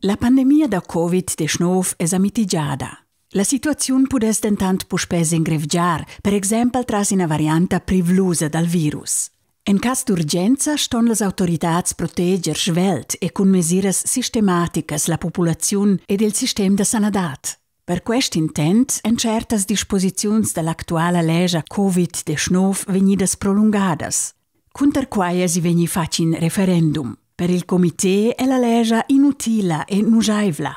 La pandemia da Covid-19 è sa mitigiada. La situaziun pudess dentant puspè s'engrevgiar, per exempel tras ina varianta privlusa dal virus. En cas d'urgenza ston las autoritads proteger svelt e cun mesiras sistematicas la populaziun ed il sistem da sanadad. Per quest intent èn tschertas disposiziuns da l'actuala lescha Covid-19 vegnidas prolungadas. Cunter quai èsi vegnì fatg in referendum. Per il comité è la lescha inutila e nuschaivla.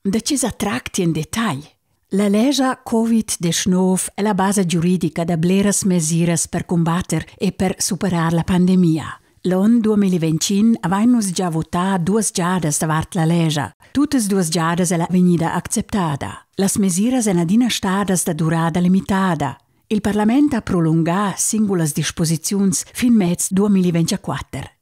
Da tge sa tracti en detagl? La lescha Covid-19 è la basa giuridica da bleras mesiras per cumbatter e per superar la pandemia. L'onn 2021 avain nus gia votà duas giadas davart la lescha. Tuttas duas giadas è ella vegnida acceptada. Las mesiras èn adina stadas da durada limitada. Il parlament ha prolungà singulas disposiziuns fin mez 2024.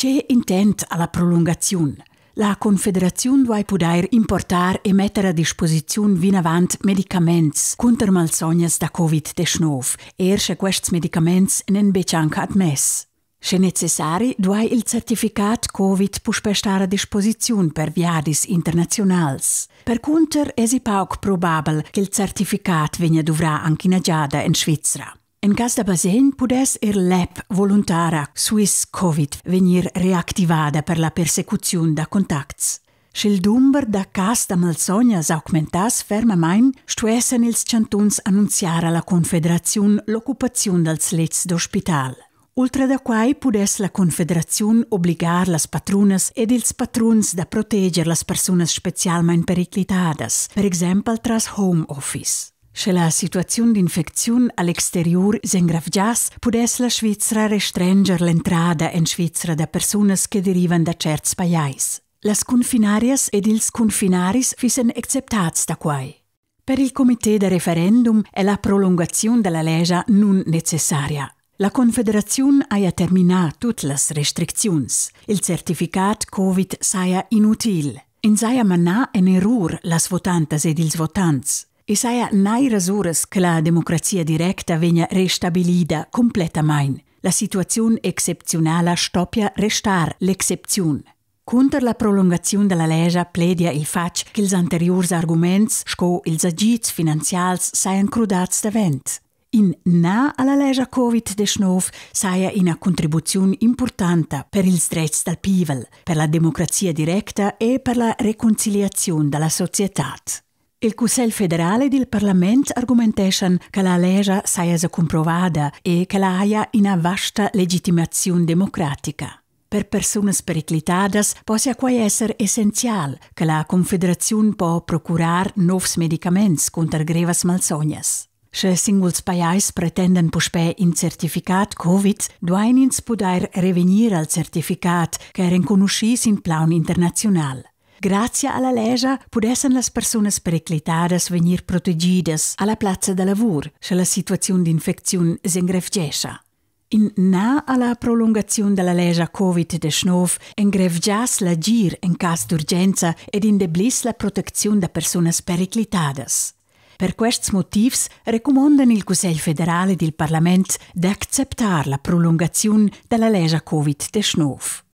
Tge intent ha la prolungaziun? La Confederaziun duai pudair importar e metter a disposiziun vinavant medicaments cunter malsognas da Covid-19, er sche quests medicaments n'èn betg anc admess. Sche necessari duai il certificat Covid puspè star a disposiziun per viadis internaziunals. Percunter èsi pauc probabel ch'il certificat vegnia duvrà anc ina giada en Svizra. En cas da basegn pudess er l'app voluntara Swiss Covid vegnir reactivada per la persecuziun da contacts. Sch'il dumber da cas da malsognas augmentass fermamain, stuessan ils chantuns annunziar a la Confederaziun l'occupaziun dals letgs d'ospital. Ultra da quai pudess la Confederaziun obligar las patrunas ed ils patruns da proteger las persunas spezialmain periclitadas, per exempel tras home office. Sche la situaziun d'infecziun a l'exteriur s'engrevgiass, pudess la Svizra restrenger l'entrada en Svizra da persunas che derivan da tscherts pajais. Las cunfinarias ed ils cunfinaris fissen exceptads da quai. Per il comité da referendum è la prolungaziun da la lescha nun necessaria. La Confederaziun haja terminà tut las restricziuns. Il certificat Covid saja inutil. Ins haja manà en errur las votantas ed ils votants. I saja nairas uras che la democrazia directa vegnia restabilida cumplettamain. La situaziun excepziunala stoppia restar l'excepziun. Cunter la prolungaziun da la lescha pledia il fatg ch'ils anteriurs arguments sco ils agids finanzials sajan crudads davent. In na alla lescha Covid-19 saja ina contribuziun impurtanta per ils dretgs dal pievel, per la democrazia directa e per la reconciliaziun da la societad. Il Cussegl federal ed il parlament argumenteschan che la lescha saja sa cumprovada e ch'ella haja ina vasta legitimaziun democratica. Per persunas periclitadas possia quai esser essenzial che la Confederaziun po procurar novs medicaments cunter grevas malsognas. Sche singuls pajais pretendan puspè in certificat Covid, duain ins pudair revegnir al certificat ch'è renconuschì sin plaun internaziunal. Grazia alla lescha pudessan las persunas periclitadas vegnir protegidas alla plazza da lavur, sche la situaziun d'infecziun s'engrevgescha. In na alla prolungaziun dalla lescha Covid-19 engrevgiass l'agir en cas d'urgenza ed indebliss la protecziun da persunas periclitadas. Per quests motivs recumondan il Cussegl federal ed il parlament d'acceptar la prolungaziun dalla lescha Covid-19.